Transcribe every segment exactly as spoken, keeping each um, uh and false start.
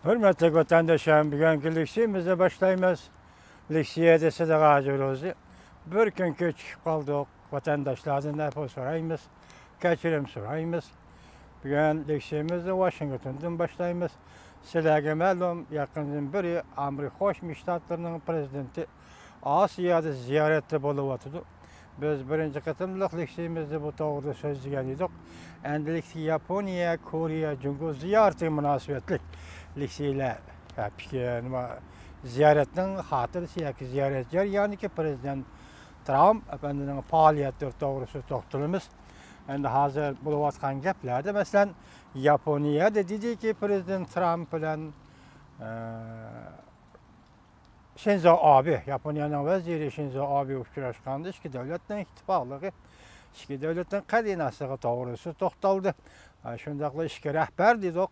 ھۆرمەتلىك ۋەتەنداشلار، بۈگۈنكى لېكسىيەمىزنى باشلايمىز. لېكسىيەدە سىدىق ھاجى روزى. بىر كۈن كېچىكىپ قالدۇق. ۋەتەنداشلاردىن ئەپۇ سورايمىز، كەچۈرۈم سورايمىز. بۈگۈن لېكسىيەمىزنى ۋاشىنگتوندىن باشلايمىز. سىلەرگە مەلۇم، يېقىندىن بېرى ئامېرىكا قوشما شتاتلىرىنىڭ پرېزىدېنتى ئاسىيادا زىيارەتتە بولۇۋاتىدۇ. بىز بىرىنچى قېتىملىق لېكسىيىمىزدە بۇ توغرىدا سۆزلىگەن ئىدۇق. ئەمدىلىكتە ياپونىيە، كورېيە، جۇڭگو زىيارىتى مۇناسىۋەتلىك لېكسىيەلەر، ھە، پىكىر، نېمە، زىيارەتنىڭ خاتىرىسى ياكى زىيارەت جەريانىدىكى پرېزىدېنت ترامپ ئەپەندىنىڭ پائالىيەتلىرى توغرىسىدا توختىلىمىز. ئەمدى ھازىر بولۇۋاتقان گەپلەردە، مەسىلەن، ياپونىيەدە دېدىكى، پرېزىدېنت ترامپ بىلەن، ئە، شىنزو ئابې، ياپونىيەنىڭ ۋەزىرى شىنزو ئابې ئۇچراشقاندا ئىككى دۆلەتنىڭ ئىتتىپاقلىقى، ئىككى دۆلەتنىڭ قەرىناسىغا توغرىسىدا توختالدى. ھە، شۇنداقلا ئىككى رەھبەر دېدۇق،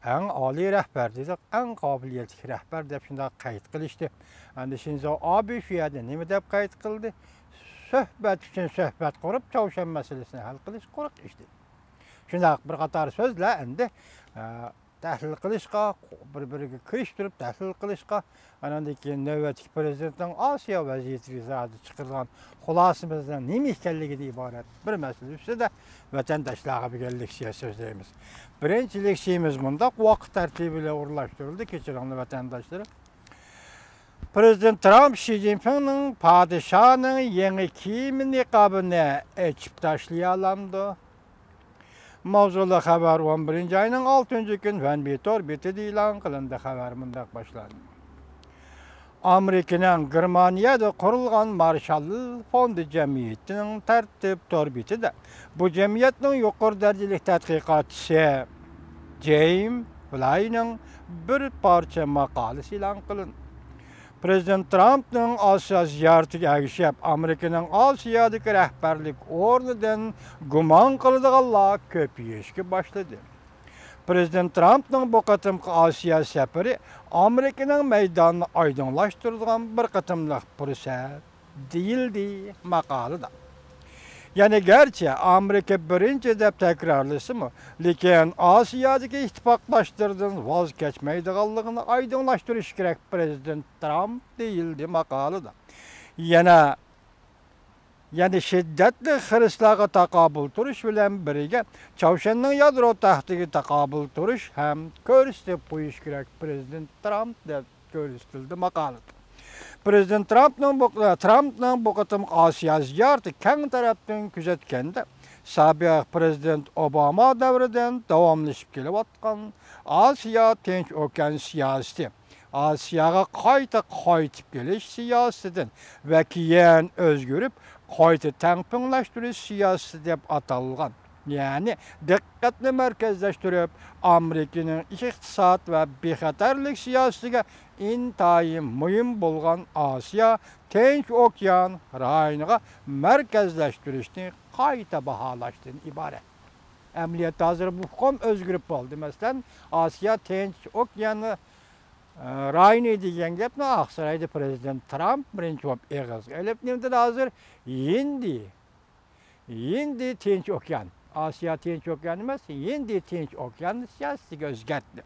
ئەڭ ئالىي رەھبەر دېدۇق، ئەڭ قابىلىيەتلىك رەھبەر دەپ شۇنداق قەيت قىلىشتى. ئەمدى شىنزو ئابې شۇ يەردە نېمە دەپ قەيت قىلدى؟ سۆھبەت ئۈچۈن سۆھبەت قۇرۇپ، چاۋشيەن مەسىلىسىنى ھەل قىلىش قۇرۇق ئىش دېدى. شۇنداق بىر قاتار سۆزلەر ئەمدى، ئە، تەھلىل قىلىشقا، بىر-بىرىگە كىرىشتۈرۈپ تەھلىل قىلىشقا، ئاناندىن كېيىن نۆۋەتتىكى پرېزىدېنتنىڭ ئاسىيا ۋەزىيىتىگە زادى چىقىرىدىغان خۇلاسىمىزنىڭ نېمە ئىكەنلىكىدىن ئىبارەت بىر مەسىلە ئۈستىدە ۋەتەنداشلارغا بۈگۈن لېكسىيە سۆزلەيمىز. بىرىنچى لېكسىيىمىز مۇنداق ۋاقىت تەرتىپى بىلەن ئورۇنلاشتۇرۇلدى، كېچىرىڭلار ۋەتەنداشلىرىم. پرېزىدېنت ترامپ شى جىنپىڭنىڭ پادىشاھنىڭ يېڭى كىيىم نىقابىنى ئېچىپ تاشلىيالامدۇ؟ ماۋزۇلۇق خەۋەر ئون بىرىنچى ئاينىڭ ئالتىنچى كۈنى ۋەنبى تور بېتىدە ئېلان قىلىندى. خەۋەر مۇنداق باشلاندى. ئامېرىكىنىڭ گېرمانىيەدە قۇرۇلغان مارشالل فوندى جەمئىيىتىنىڭ تەرتىپ تور بېتىدە بۇ جەمئىيەتنىڭ يۇقىرى دەرىجىلىك تەتقىقاتچىسى جېيم بلاينىڭ بىر پارچە ماقالىسى ئېلان قىلىندى. پرېزىدېنت ترامپنىڭ ئاسىيا زىيارىتىگە ئەگىشىپ، ئامېرىكىنىڭ ئاسىيادىكى رەھبەرلىك ئورنىدىن گۇمان قىلىدىغانلار كۆپىيىشكە باشلىدى. پرېزىدېنت ترامپنىڭ بۇ قېتىمقى ئاسىيا سەپىرى ئامېرىكىنىڭ مەيدانىنى ئايدىڭلاشتۇرىدىغان بىر قېتىملىق پۇرسەت، دېيىلدى ماقالىدا. يەنى گەرچە ئامېرىكا بىرىنچى دەپ تەكرارلىسىمۇ، لېكىن ئاسىيادىكى ئىتتىپاقداشلىرىدىن ۋاز كەچمەيدىغانلىقىنى ئايدىڭلاشتۇرۇشى كېرەك پرېزىدېنت ترامپ، دېيىلدى ماقالىدا. يەنە، يەنى شىددەتلىك خىرىسلارغا تاقابىل تۇرۇش بىلەن بىرگە، چاۋشيەننىڭ يادرو تەھدىتىگە تاقابىل تۇرۇش ھەم كۆرسىتىپ قويۇش كېرەك پرېزىدېنت ترامپ، دەپ كۆرسىتىلدى ماقالىدا. پرېزىدېنت ترامپنىڭ بۇ، ترامپنىڭ بۇ قېتىمقى ئاسىيا زىيارىتى كەڭ تەرەپتىن كۆزەتكەندە، سابىق پرېزىدېنت ئوباما دەۋرىدىن داۋاملىشىپ كېلىۋاتقان ئاسىيا تىنچ ئوكيان سىياسىتى، ئاسىياغا قايتا قايتىپ كېلىش سىياسىتىدىن ۋە كېيىن ئۆزگىرىپ، قايتا تەڭپۇڭلاشتۇرۇش سىياسىتى دەپ ئاتالغان، يەنى دىققەتنى مەركەزلەشتۈرۈپ، ئامېرىكىنىڭ ئىقتىساد ۋە بىخەتەرلىك سىياسىتىگە ئىنتايىن مۇھىم بولغان ئاسىيا تىنچ ئوكيان رايونىغا مەركەزلەشتۈرۈشنى قايتا باھالاشتىن ئىبارەت. ئەمەلىيەتتە ھازىر مۇقىم ئۆزگىرىپ بولدى. مەسىلەن، ئاسىيا تىنچ ئوكيانى، ئە، رايونى دېگەن گەپنى ئاقسارايدا پرېزىدېنت ترامپ بىرىنچى بولۇپ ئېغىزغا ئېلىپ، نېمە دېدى ھازىر؟ ھىندى، ھىندى تىنچ ئوكيان، ئاسىيا تىنچ ئوكيان ئەمەس، ھىندى تىنچ ئوكيان سىياسىتىگە ئۆزگەرتتى.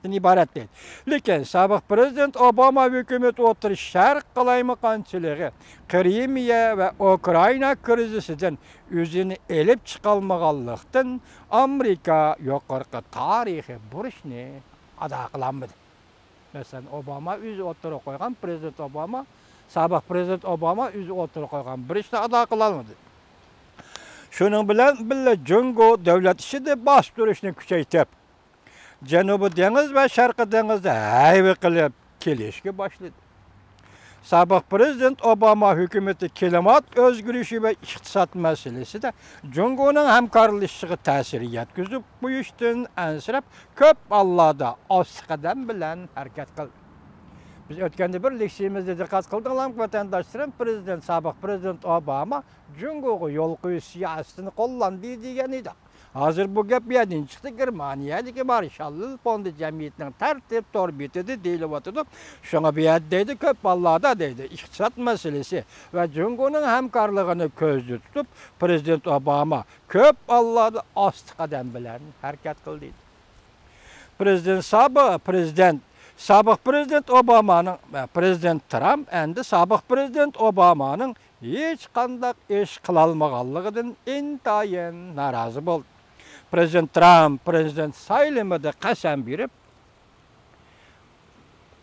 دىن ئىبارەت دەيدۇ. لېكىن سابىق پرېزىدېنت ئوباما ھۆكۈمىتى ئوتتۇرا شەرق قالايمىقانچىلىقى، قىرىمىيە ۋە ئۇكرائىنا كىرىزىسىدىن ئۆزىنى ئېلىپ چىقالمىغانلىقتىن، ئامېرىكا يۇقىرىقى تارىخىي بۇرچنى ئادا قىلالمىدى. مەسىلەن، ئوباما ئۆزى ئوتتۇرىغا قويغان، پرېزىدېنت ئوباما، سابىق پرېزىدېنت ئوباما ئۆزى ئوتتۇرىغا قويغان بۇرچنى ئادا قىلالمىدى. شۇنىڭ بىلەن بىللە، جۇڭگو دۆلەت ئىچىدە باستۇرۇشنى كۈچەيتىپ، جەنۇبىي دېڭىز ۋە شەرقىي دېڭىزدا ھەيۋە قىلىپ كېلىشكە باشلىدى. سابىق پرېزىدېنت ئوباما ھۆكۈمىتى كىلىمات ئۆزگىرىشى ۋە ئىقتىساد مەسىلىسىدە جۇڭگونىڭ ھەمكارلىشىشىغا تەسىر يەتكۈزۈپ قويۇشتىن ئەنسىرەپ، كۆپ ھاللاردا ئاستا قەدەم بىلەن ھەرىكەت قىلدى. بىز ئۆتكەندە بىر لېكسىيىمىزدە دىققەت قىلدىڭلارمۇ، ۋەتەنداشلىرىم، پرېزىدېنت، سابىق پرېزىدېنت ئوباما جۇڭگوغا يول قويۇش سىياسىتىنى قوللاندى دېگەن ئىدۇق. ھازىر بۇ گەپ بۇ يەردىن چىقتى، گېرمانىيەدىكى مارشالل فوندى جەمئىيىتىنىڭ تەرتىپ تور بېتىدە دېيىلىۋاتىدۇ. شۇڭا بۇ يەردە دەيدۇ، كۆپ ھاللاردا دەيدۇ، ئىقتىساد مەسىلىسى ۋە جۇڭگونىڭ ھەمكارلىقىنى كۆزدە تۇتۇپ، پرېزىدېنت ئوباما كۆپ ھاللاردا ئاستا قەدەم بىلەن ھەرىكەت قىلدى. پرېزىدېنت سابىق، پرېزىدېنت، سابىق پرېزىدېنت ئوبامانىڭ، پرېزىدېنت ترامپ ئەمدى سابىق پرېزىدېنت ئوبامانىڭ ھېچقانداق ئىش قىلالمىغانلىقىدىن ئىنتايىن نارازى بولدى. پرېزىدېنت ترامپ پرېزىدېنت سايلىمىدا قەسەم بېرىپ،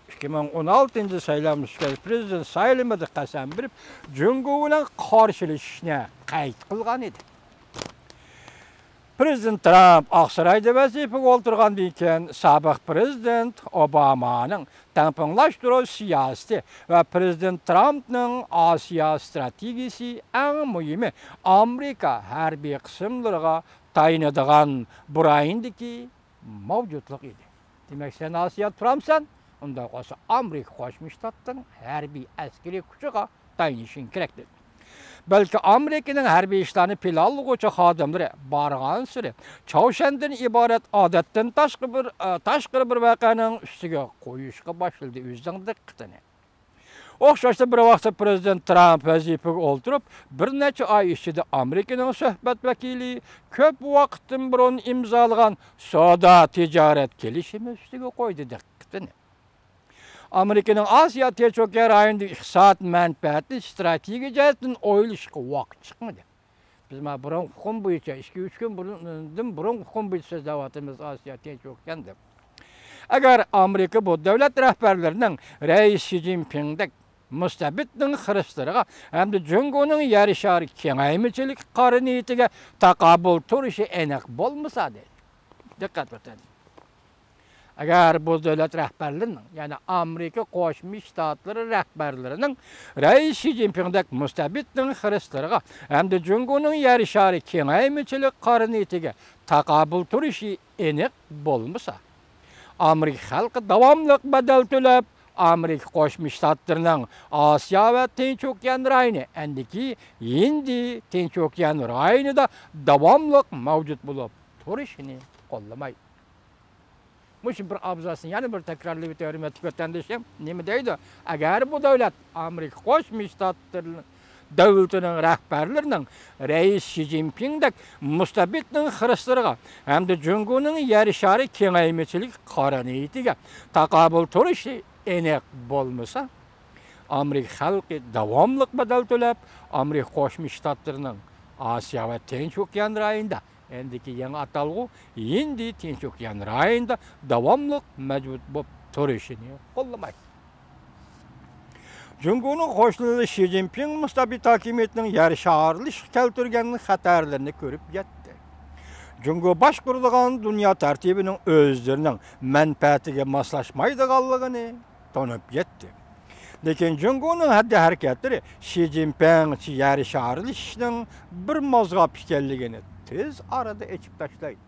ئىككى مىڭ ئون ئالتىنچى سايلام ئۆتكەچ پرېزىدېنت سايلىمىدا قەسەم بېرىپ، جۇڭگو بىلەن قارشىلىشىشنى قەيت قىلغان ئىدى. پرېزىدېنت ترامپ ئاقسارايدا ۋەزىپىگە ئولتۇرغاندىن كېيىن، سابىق پرېزىدېنت ئوبامانىڭ تەڭپۇڭلاشتۇرۇش سىياسىتى ۋە پرېزىدېنت ترامپنىڭ ئاسىيا ستراتېگىيىسى، ئەڭ مۇھىمى، ئامېرىكا ھەربىي قىسىملىرىغا تايىنىدىغان بۇ رايوندىكى مەۋجۇتلۇق ئىدى. دېمەك، سەن ئاسىيادا تۇرامسەن، ئۇنداق بولسا ئامېرىكا قوشما شتاتلىرىنىڭ ھەربىي ئەسكىرىي كۈچىگە تايىنىشىڭ كېرەك، دېدى. بەلكى ئامېرىكىنىڭ ھەربىي ئىشلارنى پىلانلىغۇچى خادىملىرى بارغانسېرى چاۋشيەندىن ئىبارەت ئادەتتىن تاشقى بىر، ئە، تاشقىرى بىر ۋەقەنىڭ ئۈستىگە قويۇشقا باشلىدى ئۆزىنىڭ دىققىتىنى. ئوخشاشلا بىر ۋاقىتتا پرېزىدېنت ترامپ ۋەزىپىگە ئولتۇرۇپ، بىر نەچچە ئاي ئىچىدە ئامېرىكىنىڭ سۆھبەت ۋەكىلى كۆپ ۋاقىتتىن بۇرۇن ئىمزالىغان سودا تىجارەت كېلىشىمى ئۈستىگە قويدى دىققىتىنى. ئامېرىكىنىڭ ئاسىيا تىنچ ئوكيان رايونىدا ئىقتىساد مەنپەئەتى ستراتېگىيە جەھەتتىن ئويلىشىشقا ۋاقىت چىقمىدى. بىز مانا بۇرۇنقى ئۇقۇم بويىچە، ئىككى، ئۈچ كۈن بۇرۇندىن بۇرۇنقى ئۇقۇم بويىچە سۆزلەۋاتىمىز، ئاسىيا تىنچ ئوكيان دەپ. ئەگەر ئامېرىكا بۇ دۆلەت رەھبەرلىرىنىڭ رەئىس شى جىنپىڭدەك مۇستەبىتنىڭ خىرىسلىرىغا ھەمدە جۇڭگونىڭ يەر شارى كېڭەيمىچىلىك قارا نىيىتىگە تاقابىل تۇرۇشى ئېنىق بولمىسا، دەيدۇ. دىققەت بېرىڭ. ئەگەر بۇ دۆلەت رەھبەرلىرىنىڭ، يەنى ئامېرىكا قوشما شتاتلىرى رەھبەرلىرىنىڭ رەئىس شى جىنپىڭدەك مۇستەبىتنىڭ خىرىسلىرىغا ھەمدە جۇڭگونىڭ يەر شارى كېڭەيمىچىلىك قارا نىيىتىگە تاقابىل تۇرۇشى ئېنىق بولمىسا، ئامېرىكا خەلقى داۋاملىق بەدەل تۆلەپ، ئامېرىكا قوشما شتاتلىرىنىڭ ئاسىيا ۋە تىنچ ئوكيان رايونى، ئەندىكى ھىندى تىنچ ئوكيان رايونىدا داۋاملىق مەۋجۇت بولۇپ تۇرۇشىنى قوللىمايدۇ. مۇشۇ بىر ئابزاسنى يەنە بىر تەكرارلىۋېتەي، ھۆرمەتلىك ۋەتەندىشىم. نېمە دەيدۇ؟ ئەگەر بۇ دۆلەت ئامېرىكا قوشما شتاتلىرى دۆلىتىنىڭ رەھبەرلىرىنىڭ رەئىس شى جىنپىڭدەك مۇستەبىتنىڭ خىرىسلىرىغا ھەمدە جۇڭگونىڭ يەر شارى كېڭەيمىچىلىك قارا نىيىتىگە تاقابىل تۇرۇشى ئېنىق بولمىسا، ئامېرىكا خەلقى داۋاملىق بەدەل تۆلەپ، ئامېرىكا قوشما شتاتلىرىنىڭ ئاسىيا ۋە تىنچ ئوكيان رايونىدا، ئەندىكى يېڭى ئاتالغۇ ھىندى تىنچ ئوكيان رايونىدا داۋاملىق مەۋجۇت بولۇپ تۇرۇشىنى قوللىمايدۇ. جۇڭگونىڭ قوشنىلىرى شى جىنپىڭ مۇستەبىت ھاكىمىيىتىنىڭ يەر شارلىشىشقا كەلتۈرگەن خەتەرلىرىنى كۆرۈپ يەتتى. جۇڭگو باشقۇرىدىغان دۇنيا تەرتىپىنىڭ ئۆزلىرىنىڭ مەنپەئەتىگە ماسلاشمايدىغانلىقىنى تونۇپ يەتتى. لېكىن جۇڭگونىڭ ھەددى ھەرىكەتلىرى شى جىنپىڭچە يەر شارلىشىشنىڭ بىر مازغاپ ئىكەنلىكىنى تېز ئارىدا ئېچىپ تاشلايدۇ.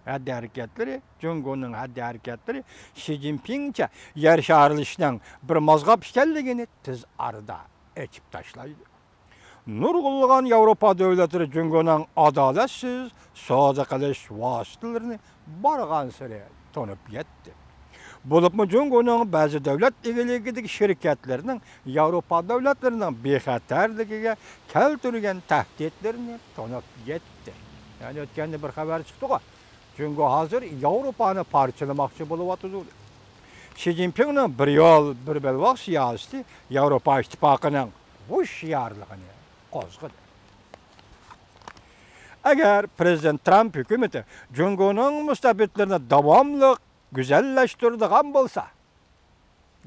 ھەددى ھەرىكەتلىرى، جۇڭگونىڭ ھەددى ھەرىكەتلىرى شى جىنپىڭچە يەر شارلىشىشنىڭ بىر مازغاپ ئىكەنلىكىنى تېز ئارىدا ئېچىپ تاشلايدۇ. نۇرغۇنلىغان ياۋروپا دۆلەتلىرى جۇڭگونىڭ ئادالەتسىز سودا قىلىش ۋاسىتىلىرىنى بارغانسېرى تونۇپ يەتتى. بولۇپمۇ جۇڭگونىڭ بەزى دۆلەت ئىگىلىكىدىكى شىركەتلىرىنىڭ ياۋروپا دۆلەتلىرىنىڭ بىخەتەرلىكىگە كەلتۈرگەن تەھدىتلىرىنى تونۇپ يەتتى. يەنى ئۆتكەندە بىر خەۋەر چىقتىغۇ، جۇڭگو ھازىر ياۋروپانى پارچىلىماقچى بولۇۋاتىدۇ. شى جىنپىڭنىڭ بىر يول، بىر بەلباغ سىياسىتى ياۋروپا ئىتتىپاقىنىڭ ھوشيارلىقىنى قوزغىدى. ئەگەر پرېزىدېنت ترامپ ھۆكۈمىتى جۇڭگونىڭ مۇستەبىتلىرىنى داۋاملىق گۈزەللەشتۈرىدىغان بولسا،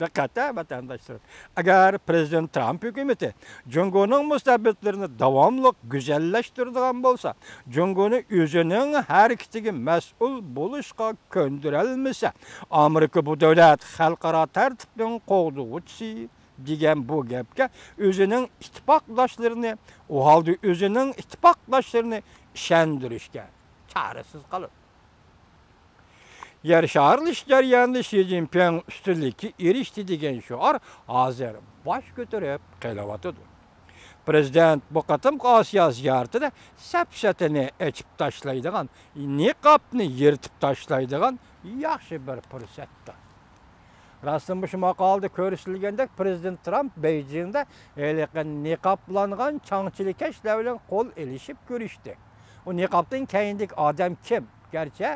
دىققەت، ۋەتەنداشلىرىم، ئەگەر پرېزىدېنت ترامپ ھۆكۈمىتى جۇڭگونىڭ مۇستەبىتلىرىنى داۋاملىق گۈزەللەشتۈرىدىغان بولسا، جۇڭگونى ئۆزىنىڭ ھەرىكىتىگە مەسئۇل بولۇشقا كۆندۈرەلمىسە، ئامېرىكا بۇ دۆلەت خەلقئارا تەرتىپنىڭ قوغدىغۇچىسى دېگەن بۇ گەپكە ئۆزىنىڭ ئىتتىپاقداشلىرىنى، ئۇ ھالدا ئۆزىنىڭ ئىتتىپاقداشلىرىنى ئىشەندۈرۈشكە چارىسىز قالىدۇ. يەر شارلىشىش جەريانىدا شى جىنپىڭ ئۈستۈنلۈككە ئېرىشتى دېگەن شوئار ھازىر باش كۆتۈرۈپ قېلىۋاتىدۇ. پرېزىدېنت بۇ قېتىمقى ئاسىيا زىيارىتىدە سەپسەتىنى ئېچىپ تاشلايدىغان، نىقابنى يىرتىپ تاشلايدىغان ياخشى بىر پۇرسەتتۇر. راستىنمۇ شۇ ماقالىدە كۆرسىتىلگەندەك، پرېزىدېنت ترامپ بېيجىڭدا ھېلىقى نىقابلانغان چاڭچىلكەشلەر بىلەن قول ئېلىشىپ كۆرۈشتى. ئۇ نىقابتىن كەينىدىكى ئادەم كىم؟ گەرچە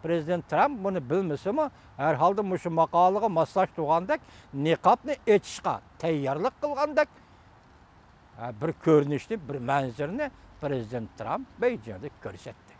پرېزىدېنت ترامپ بۇنى بىلمىسىمۇ، ھەر ھالدا مۇشۇ ماقالىغا ماسلاشتۇرغاندەك، نىقابنى ئېچىشقا تەييارلىق قىلغاندەك، ھە، بىر كۆرۈنۈشنى، بىر مەنزىرىنى پرېزىدېنت ترامپ بېيجىڭدا كۆرسەتتى.